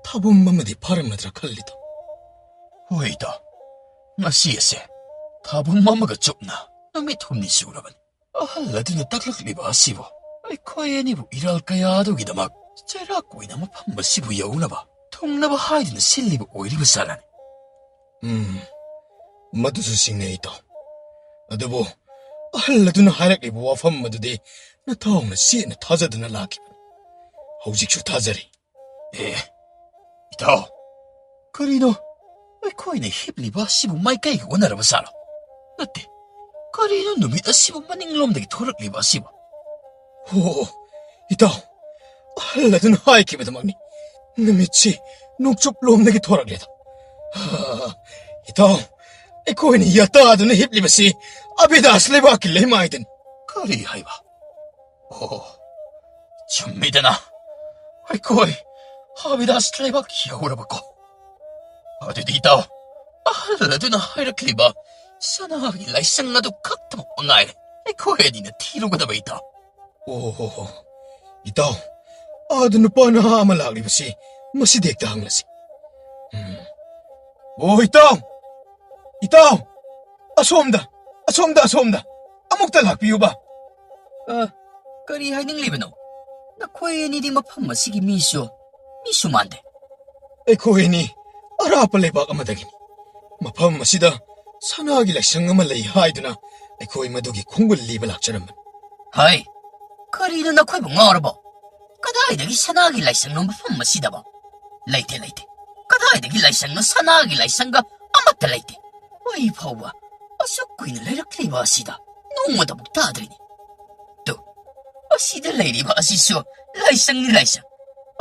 ꯊꯥꯕꯨꯝ ꯑꯃꯗꯤ ꯐꯥꯔꯝꯂꯗ꯭ꯔꯥ ꯈꯜꯂꯤꯗ꯫ ꯍꯣꯏ ꯏꯇꯥꯎ, ꯉꯁꯤ ꯑꯁꯦ ꯊꯥꯕꯨꯝ ꯑꯃꯒ ꯆꯨꯞꯅ ꯅꯨꯃꯤꯠ ꯍꯨꯝꯅꯤ ꯁꯨꯔꯕꯅꯤ꯫ ꯑꯍꯜ ꯑꯗꯨꯅ ꯇꯥꯛꯂꯛꯂꯤꯕ ꯑꯁꯤꯕꯨ ꯑꯩꯈꯣꯏ ꯑꯅꯤꯕꯨ ꯏꯔꯥꯜ ꯀꯌꯥ ꯑꯗꯨꯒꯤꯗꯃꯛ ꯆꯩꯔꯥꯛ ꯑꯣꯏꯅ ꯃꯐꯝ ꯑꯁꯤꯕꯨ ꯌꯧꯅꯕ ꯊꯨꯡꯅꯕ ꯍꯥꯏꯗꯨꯅ ꯁꯤꯜꯂꯤꯕ ꯑꯣꯏꯔꯤꯕ ꯖꯥꯠꯂꯅꯤ꯫ ꯎꯝ, ꯃꯗꯨꯁꯨ ꯆꯤꯡꯅꯩ, ꯏꯇꯥꯎ꯫ ꯑꯗꯨꯕꯨ ꯑꯍꯜ ꯑꯗꯨꯅ ꯍꯥꯏꯔꯛꯂꯤꯕ ꯋꯥꯐꯝ ꯑꯗꯨꯗꯤ ꯅꯇꯥꯎꯅ ꯆꯦꯠꯅ ꯊꯥꯖꯗꯨꯅ ꯂꯥꯛꯈꯤꯕꯅꯤ꯫ ꯍꯧꯖꯤꯛꯁꯨ ꯊꯥꯖꯔꯤ꯫ ꯑꯦ, ꯏꯇꯥꯎ, ꯀꯔꯤꯅꯣ? ꯑꯩꯈꯣꯏꯅ ꯍꯤꯞꯂꯤꯕ ꯑꯁꯤꯕꯨ ꯃꯥꯏꯀꯩꯒ ꯑꯣꯟꯅꯔꯕ ꯖꯥꯠꯂꯣ? ꯅꯠꯇꯦ, ꯀꯔꯤꯅꯣ ꯅꯨꯃꯤꯠ ꯑꯁꯤꯕꯨ ꯃꯅꯤꯡꯂꯣꯝꯗꯒꯤ ꯊꯣꯔꯛꯂꯤꯕ ꯑꯁꯤꯕꯨ? ꯑꯣ, ꯏꯇꯥꯎ, ꯑꯍꯜ ꯑꯗꯨꯅ ꯍꯥꯏꯈꯤꯕꯗꯃꯛꯅꯤ꯫ ꯅꯨꯃꯤꯠꯁꯤ ꯅꯣꯡꯆꯨꯞ ꯂꯣꯝꯗꯒꯤ ꯊꯣꯔꯛꯂꯦꯗ꯫ ꯍꯥ, ꯏꯇꯥꯎ, ꯑꯩꯈꯣꯏꯅ ꯌꯥꯇꯥꯗꯨꯅ ꯍꯤꯞꯂꯤꯕꯁꯤ ꯑꯕꯤꯗꯥꯁ ꯂꯩꯕꯥꯛꯀꯤ ꯂꯩꯃꯥꯏꯗꯅꯤ꯫ ꯀꯔꯤ ꯍꯥꯏꯕ? ꯑꯣ, ꯆꯨꯝꯃꯤꯗꯅ꯫ ꯑꯩꯈꯣꯏ ꯑꯕꯤꯗꯥꯁ ꯂꯩꯕꯥꯛ ꯌꯧꯔꯕꯀꯣ? ꯑꯗꯨꯗꯤ ꯏꯇꯥꯎ, ꯑꯍꯜ ꯑꯗꯨꯅ ꯍꯥꯏꯔꯛꯂꯤꯕ ꯁꯅꯥꯒꯤ ꯂꯥꯏꯁꯪ ꯑꯗꯨ ꯈꯛꯇꯃꯛ ꯃꯉꯥꯏꯔꯦ ꯑꯩꯈꯣꯏ ꯑꯅꯤꯅ ꯊꯤꯔꯨꯒꯗꯕ, ꯏꯇꯥꯎ꯫ ꯑꯣ ꯍꯣ ꯍꯣ, ꯏꯇꯥꯎ, ꯑꯥꯗ ꯅꯨꯄꯥ ꯅꯍꯥ ꯑꯃ ꯂꯥꯛꯂꯤꯕꯁꯤ ꯃꯁꯤꯗ ꯍꯦꯛꯇ ꯍꯪꯂꯁꯤ꯫ ꯑꯣ, ꯏꯇꯥꯎ! ꯏꯇꯥꯎ! ꯑꯁꯣꯝꯗ! ꯑꯁꯣꯝꯗ! ꯑꯁꯣꯝꯗ! ꯑꯃꯨꯛꯇ ꯂꯥꯛꯄꯤꯌꯨꯕ! ꯑ, ꯀꯔꯤ ꯍꯥꯏꯅꯤꯡꯂꯤꯕꯅꯣ? ꯅꯈꯣꯏ ꯑꯅꯤꯗꯤ ꯃꯐꯝ ꯑꯁꯤꯒꯤ ꯃꯤꯁꯨ, ꯃꯤꯁꯨ ꯃꯥꯟꯗꯦ꯫ ꯑꯩꯈꯣꯏ ꯑꯅꯤ ꯑꯔꯥꯞꯄ ꯂꯩꯕꯥꯛ ꯑꯃꯗꯒꯤꯅꯤ꯫ ꯃꯐꯝ ꯑꯁꯤꯗ ꯁꯅꯥꯒꯤ ꯂꯥꯏꯁꯪ ꯑꯃ ꯂꯩ ꯍꯥꯏꯗꯨꯅ ꯑꯩꯈꯣꯏ ꯃꯗꯨꯒꯤ ꯈꯣꯡꯒꯨꯜ ꯂꯤꯕ ꯂꯥꯛꯆꯔꯝꯕꯅꯤ꯫ ꯍꯩ, ꯀꯔꯤꯅꯣ ꯅꯈꯣꯏꯕꯨ ꯉꯥꯎꯔꯕꯣ? ꯀꯗꯥꯏꯗꯒꯤ ꯁꯅꯥꯒꯤ ꯂꯥꯏꯁꯪꯅꯣ ꯃꯐꯝ ꯑꯁꯤꯗꯕꯣ? ꯂꯩꯇꯦ, ꯂꯩꯇꯦ꯫ ꯀꯗꯥꯏꯗꯒꯤ ꯂꯥꯏꯁꯪꯅꯣ ꯁꯅꯥꯒꯤ ꯂꯥꯏꯁꯪꯒ ꯑꯃꯠꯇ ꯂꯩꯇꯦ꯫ ꯑꯩ ꯐꯥꯎꯕ ꯑꯁꯨꯛ ꯀꯨꯏꯅ ꯂꯩꯔꯛꯂꯤꯕ ꯑꯁꯤꯗ ꯅꯣꯡꯃꯇꯕꯨ ꯇꯥꯗ꯭ꯔꯤꯅꯤ꯫ ꯇꯨ, ꯑꯁꯤꯗ ꯂꯩꯔꯤꯕ ꯑꯁꯤꯁꯨ ꯂꯥꯏꯁꯪꯅꯤ, ꯂꯥꯏꯁꯪ꯫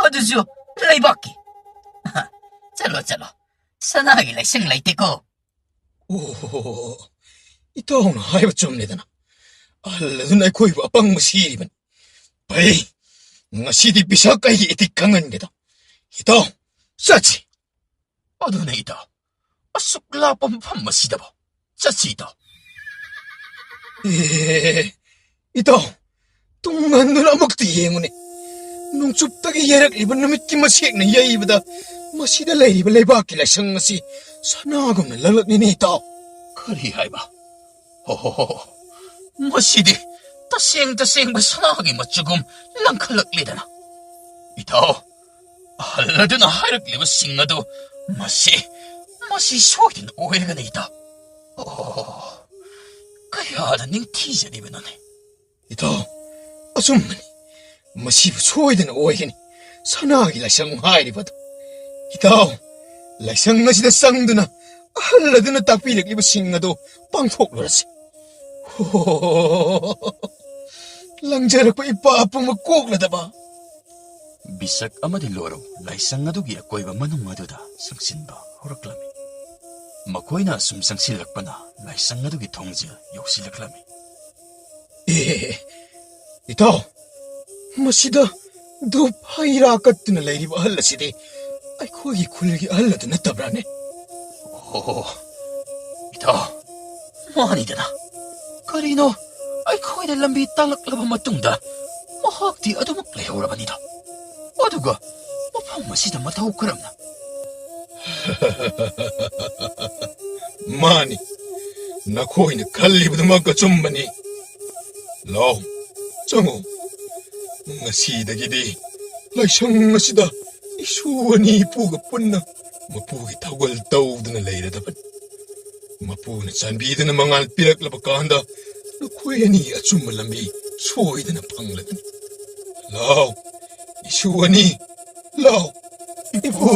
ꯑꯗꯨꯁꯨ ꯂꯩꯕꯥꯛꯀꯤ꯫ ꯆꯠꯂꯣ, ꯆꯠꯂꯣ꯫ ꯁꯅꯥꯒꯤ ꯂꯥꯏꯁꯪ ꯂꯩꯇꯦꯀꯣ꯫ ꯑꯣ, ꯏꯇꯥꯎꯅ ꯍꯥꯏꯕ ꯆꯨꯝꯂꯦꯗꯅ꯫ ꯑꯍꯜ ꯑꯗꯨꯅ ꯑꯩꯈꯣꯏꯕꯨ ꯑꯄꯪꯕ ꯁꯤꯔꯤꯕꯅꯤ꯫ ꯐꯩ, ꯉꯁꯤꯗꯤ ꯕꯤꯁꯛ ꯑꯩꯒꯤ ꯏꯊꯤꯛ ꯈꯪꯍꯟꯒꯦꯗ꯫ ꯏꯇꯥꯎ, ꯆꯠꯁꯤ꯫ ꯑꯗꯨꯅ ꯏꯇꯥꯎ, ꯑꯁꯨꯛ ꯂꯥꯞꯄ ꯃꯐꯝ ꯑꯁꯤꯗꯕꯨ ꯆꯠꯁꯤ ꯏꯇꯥꯎ꯫ ꯑꯦ, ꯏꯇꯥꯎ, ꯇꯨꯡ ꯍꯟꯗꯨꯅ ꯑꯃꯨꯛꯇ ꯌꯦꯡꯉꯨꯅꯦ꯫ ꯅꯣꯡꯆꯨꯞꯇꯒꯤ ꯌꯩꯔꯛꯂꯤꯕ ꯅꯨꯃꯤꯠꯀꯤ ꯃꯁꯦꯛꯅ ꯌꯩꯕꯗ ꯃꯁꯤꯗ ꯂꯩꯔꯤꯕ ꯂꯩꯕꯥꯛꯀꯤ ꯂꯥꯏꯁꯪ ꯑꯁꯤ ꯁꯅꯥꯒꯨꯝꯅ ꯂꯪꯂꯛꯂꯤꯅꯦ ꯏꯇꯥꯎ꯫ ꯀꯔꯤ ꯍꯥꯏꯕ? ꯍꯣ, ꯍꯣ, ꯍꯣ, ꯍꯣ꯫ ꯃꯁꯤꯗꯤ ꯇꯁꯦꯡ ꯇꯁꯦꯡꯕ ꯁꯅꯥꯒꯤ ꯃꯆꯨꯒꯨꯝ ꯂꯪꯈꯠꯂꯛꯂꯦꯗꯅ꯫ ꯏꯇꯥꯎ, ꯑꯍꯜ ꯑꯗꯨꯅ ꯍꯥꯏꯔꯛꯂꯤꯕꯁꯤꯡ ꯑꯗꯨ ꯃꯁꯤ, ꯃꯁꯤ ꯁꯣꯏꯗꯅ ꯑꯣꯏꯔꯒꯅꯤ ꯏꯇꯥꯎ꯫ ꯑꯣ, ꯀꯌꯥꯗ ꯅꯤꯡꯊꯤꯖꯔꯤꯕꯅꯣꯅꯦ꯫ ꯏꯇꯥꯎ, ꯑꯆꯨꯝꯕꯅꯤ꯫ ꯃꯁꯤꯕꯨ ꯁꯣꯏꯗꯅ ꯑꯣꯏꯒꯅꯤ꯫ ꯁꯅꯥꯒꯤ ꯂꯥꯏꯁꯪ ꯍꯥꯏꯔꯤꯕꯗꯨ꯫ ꯏꯇꯥꯎ, ꯂꯥꯏꯁꯪ ꯑꯁꯤꯗ ꯆꯪꯗꯨꯅ ꯑꯍꯜ ꯑꯗꯨꯅ ꯇꯥꯛꯄꯤꯔꯛꯂꯤꯕꯁꯤꯡ ꯑꯗꯨ ꯄꯥꯡꯊꯣꯛꯂꯨꯔꯁꯤ꯫ ꯍꯣ, ꯂꯪꯖꯔꯛꯄ ꯏꯄꯥ ꯄꯨꯝꯕ ꯀꯣꯛꯂꯗꯕ꯫ ꯕꯤꯁꯛ ꯑꯃꯗꯤ ꯂꯣꯔꯧ ꯂꯥꯏꯁꯪ ꯑꯗꯨꯒꯤ ꯑꯀꯣꯏꯕ ꯃꯅꯨꯡ ꯑꯗꯨꯗ ꯆꯪꯁꯤꯟꯕ ꯍꯧꯔꯛꯂꯝꯃꯤ꯫ ꯃꯈꯣꯏꯅ ꯑꯁꯨꯝ ꯆꯪꯁꯤꯜꯂꯛꯄꯅ ꯂꯥꯏꯁꯪ ꯑꯗꯨꯒꯤ ꯊꯣꯡꯖꯤꯜ ꯌꯧꯁꯤꯜꯂꯛꯂꯝꯃꯤ꯫ ꯑꯦ, ꯏꯇꯥꯎ, ꯃꯁꯤꯗ ꯙꯨꯞ ꯍꯩ ꯔꯥ ꯀꯠꯇꯨꯅ ꯂꯩꯔꯤꯕ ꯑꯍꯜ ꯑꯁꯤꯗꯤ ꯑꯩꯈꯣꯏꯒꯤ ꯈꯨꯜꯒꯤ ꯑꯍꯜ ꯑꯗꯨ ꯅꯠꯇꯕ꯭ꯔꯥꯅꯦ? ꯑꯣ, ꯏꯇꯥꯎ, ꯃꯥꯅꯤꯗꯅ꯫ ꯀꯔꯤꯅꯣ, ꯑꯩꯈꯣꯏꯗ ꯂꯝꯕꯤ ꯇꯥꯛꯂꯛꯂꯕ ꯃꯇꯨꯡꯗ ꯃꯍꯥꯛꯇꯤ ꯑꯗꯨꯃꯛ ꯂꯩꯍꯧꯔꯕꯅꯤꯗ꯫ ꯑꯗꯨꯒ ꯃꯐꯝ ꯑꯁꯤꯗ ꯃꯊꯧ ꯀꯔꯝꯅ? ꯃꯥꯅꯤ, ꯅꯈꯣꯏꯅ ꯈꯜꯂꯤꯕꯗꯨꯃꯛ ꯑꯆꯨꯝꯕꯅꯤ꯫ ꯂꯥꯎ, ꯆꯪꯉꯨ꯫ ꯉꯁꯤꯗꯒꯤꯗꯤ ꯂꯥꯏꯁꯪ ꯑꯁꯤꯗ ꯏꯁꯨ ꯑꯅꯤ ꯏꯄꯨꯒ ꯄꯨꯟꯅ ꯃꯄꯨꯒꯤ ꯊꯧꯒꯜ ꯇꯧꯗꯨꯅ ꯂꯩꯔꯗꯕꯅꯤ꯫ ꯃꯄꯨꯅ ꯆꯥꯟꯕꯤꯗꯨꯅ ꯃꯉꯥꯜ ꯄꯤꯔꯛꯂꯕ ꯀꯥꯟꯗ ꯅꯈꯣꯏ ꯑꯅꯤ ꯑꯆꯨꯝꯕ ꯂꯝꯕꯤ ꯁꯣꯏꯗꯅ ꯐꯪꯂꯒꯅꯤ꯫ ꯂꯥꯎ, ꯏꯁꯨ ꯑꯅꯤ, ꯂꯥꯎ꯫ ꯏꯄꯨ,